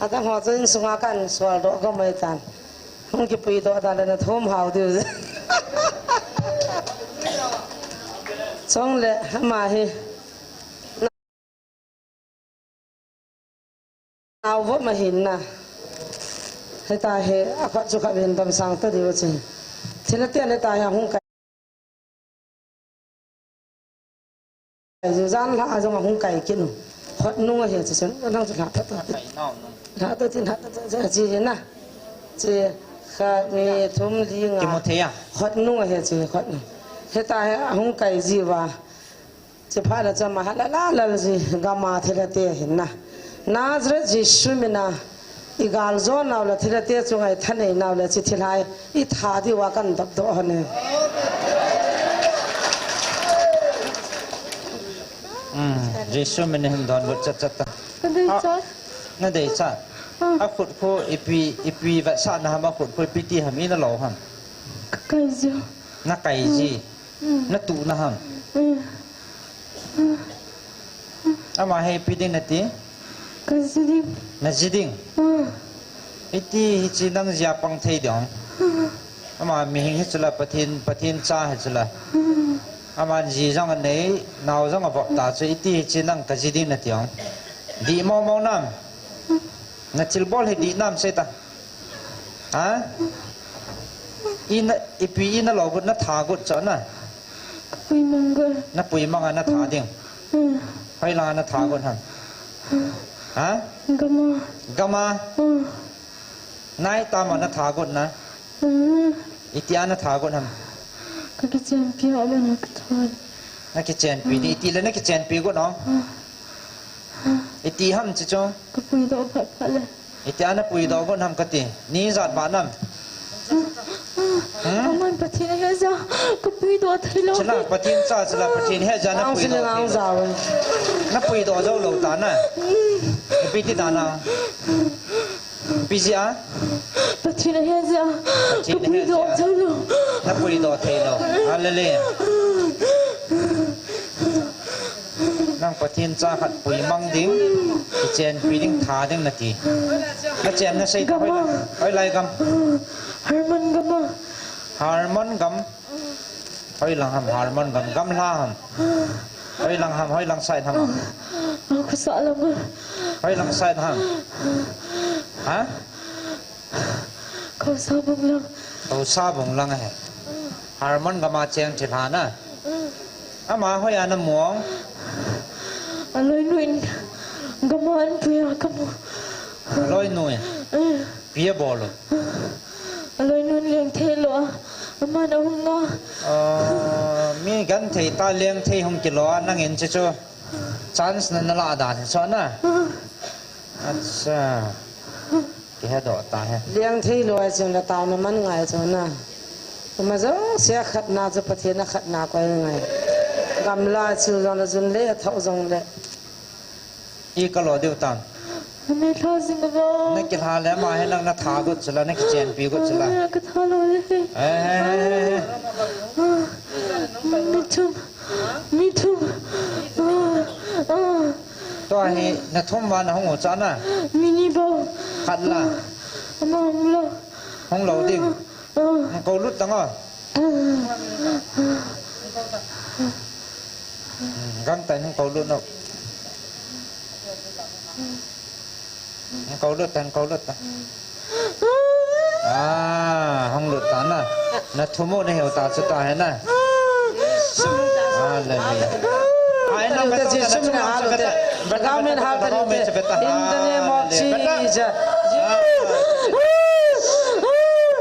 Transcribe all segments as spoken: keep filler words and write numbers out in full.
Adang ho chu insunga kan sual doh gam mai tan. Hung kipui doh dan le na thum hau diu. Chong le ama hi. Nau vo ma hin na. Heta he a khat chu khat hin dam sang ta diu chu. Thina te ne ta ya hung kai. Zan la a zong a hung kai kinu. Khot nung a he chu sun. Nang chu la ta ta. La ta tin ha ta ta chi na. Chi kha mi thum li nga. Kimu thei a. Khot nung a he chi khot nung. Heta he a hung kai ji va. Chi pha la cha ma ha la la la ji gam a thila te hin na. Nazareth Jesu mina. I gal zo nau le thilha te chunga i thanei nau le chi thilhai i tha diu a kan dap doh hon e. Hmm, Jesu min in hin don got chat chat ta. Ka dei cha. Na dei cha. Ah. A khut khu ipi, ipi vetsahna ham, a khut khu ipi ti ham, i na lo ham. Ka kai ji. Na kai ji. Hmm. Na tuhna ham. Hmm. Ama hi ipi ding na ti? Ka ji ding. Na ji ding? Ah. Iti hichi nang jia pang thei ding. Ah. Ama mihing hi chu la Pathen, Pathen cha hi chu la. Ah. Ama ji jong a nei, nau jong a vop ta chu iti hichi nang ka ji ding na ti ong. Dih mo mo nam. Na thilbol hi dih nam sei ta. Ha? I na, ipi i na lo got, na tha got cha na? Ka pui mang got. Na pui mang a na tha ding. Hmm. Hoi lang a na tha got ham? Ha? Gam a. Gam a? Hmm. Nai tam a na tha got na? Hmm. Iti a na tha got ham? Ka kichenpi a man ka tha. Na kichenpi di, iti le na kichenpi got no? Hmm. Iti ham chi chu? Ka pui doh phat phat le. Iti a na pui doh got ham ka ti. Ni jat ba nam. Hmm? Aman Pathen a he jia. Ka pui doh thei lo. Chila Pathen cha, chila Pathen he jia na pui doh thei lo. Na pui doh jou lo ta na. Ipi ti ta na. Ipi jia? Pathen a he jia. Pathen a he jia. Ka pui doh thei lo. Na pui doh thei lo. Hallelujah. Nang Pathen cha khat pui mang ding, kichenpi ding, tha ding na ti. Na chen na sei ta. Gam a. Hoi lai, hoi lai gam. Hermon gam a. Hermon gam. Hoi lang ham, Hermon gam. Gamla ham. Hoi lang ham, hoi lang side ham. Ah, ah, khusa lang a. Hoi lang side ham. Ha? Khosa bung lang. Khosa bung lang ahi. Hermon gam a cheng thilha na. Ama hoi a na mu ong? A loinu in gam a an pui a ka mu. A loinu in? Eh. Ipi a bol u? A loinu in leng thei lo a. Aman a hung a. Ah, mi genthei ta leng thei hung kilo a, nang in chu chu. Chance na na la dan hi chu na. Ah. Acha. Kihe doh ta he. Leng thei lo ahi chun la taona man ngai chu na. Ama jouse a khatna chu Pathen a khatna koi ngai. Gamla chu jong le jun le a thau jong le. I ka lo diu tam. Ni tha jing ba. Na kilha le ama he nang na tha got chu la, na kichenpi got chu la. Ka tha lo le he. Eh, eh, eh, eh. Ah, mi thum. Mi thum. Ah, ah. Tua hi na thum va na hung u cha na? Mi ni bou. Khat la. Ah, ama hung lo. Hung lo ding. Ah, ah. Hung kou lut tang o. Ah, ah. Hmm, gangtah in hung kou lut o. Hung kou lut tan, kou lut tan. Ah, hung lut ta na. Na thum u na heu ta chu ta he na. Hallelujah. Ai, na Jesu min a hal u te. Beta min hal ta ni te. In the name of Jesus.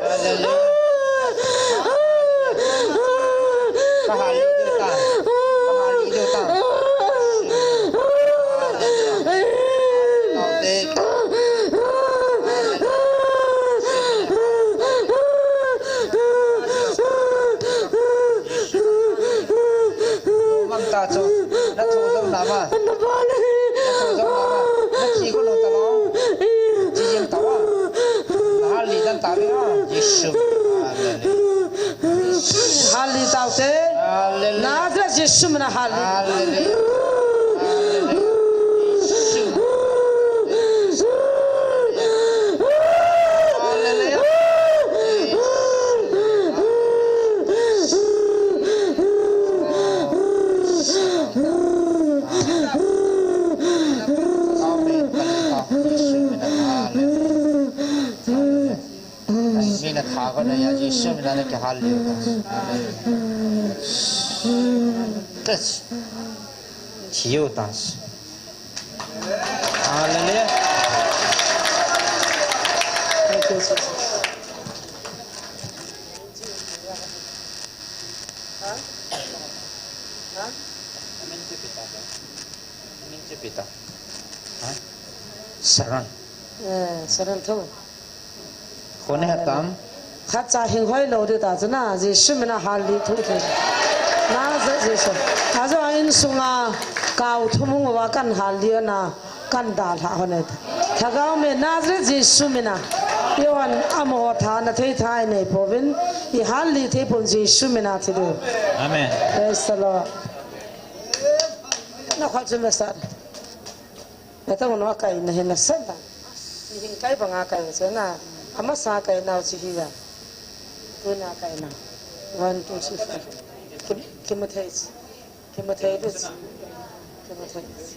Hallelujah. Ka hal li deu ta. Ka hal li deu ta. Mang ta chu. Na thu dong na ma. Na thu dong na ma. Na thi ko no ta lo. Thi yeng ta ma. Na hal li dan ta ve na. Jesu. Hallelujah. Hal li tau te. Hallelujah. Nazareth Jesu min a hal li. Hallelujah. Hallelujah. Jesu. Jesu mina nakihal lih u ta. Amen. Touch. Thiu ta. Hallelujah. Thank you, Jesus. Sharon. Eh, Sharon thu. Kone hatam. Khatcha hing hoi lou ding ta chu na, Jesu mina hal lih thu thu. Na, Je-, Jesu. Ajo a insunga kau thum hung uva kan hal lih na, kan dalha hon e ta. Lhagao me Nazareth Jesu mina. Johan amaho tha na thei tha i nei pouvin, i hal lih thei pon Jesu mina thi diu. Amen. Praise the Lord. Na khol chu masa. Nata hung a kai na hin na sat ta. Ni hing kai banga kai che na. Amasa kai nau chi hi ya. Tuna kai na. One, two, three, four. Kim, kimu thei chi. Kimu thei du chi. Kimu thei chi.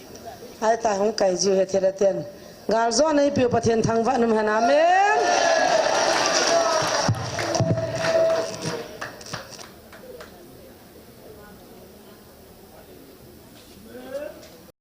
Ai ta hung kai jiu he thei la ten. Gal jo nei piu Pathen thangvah in um hen, amen.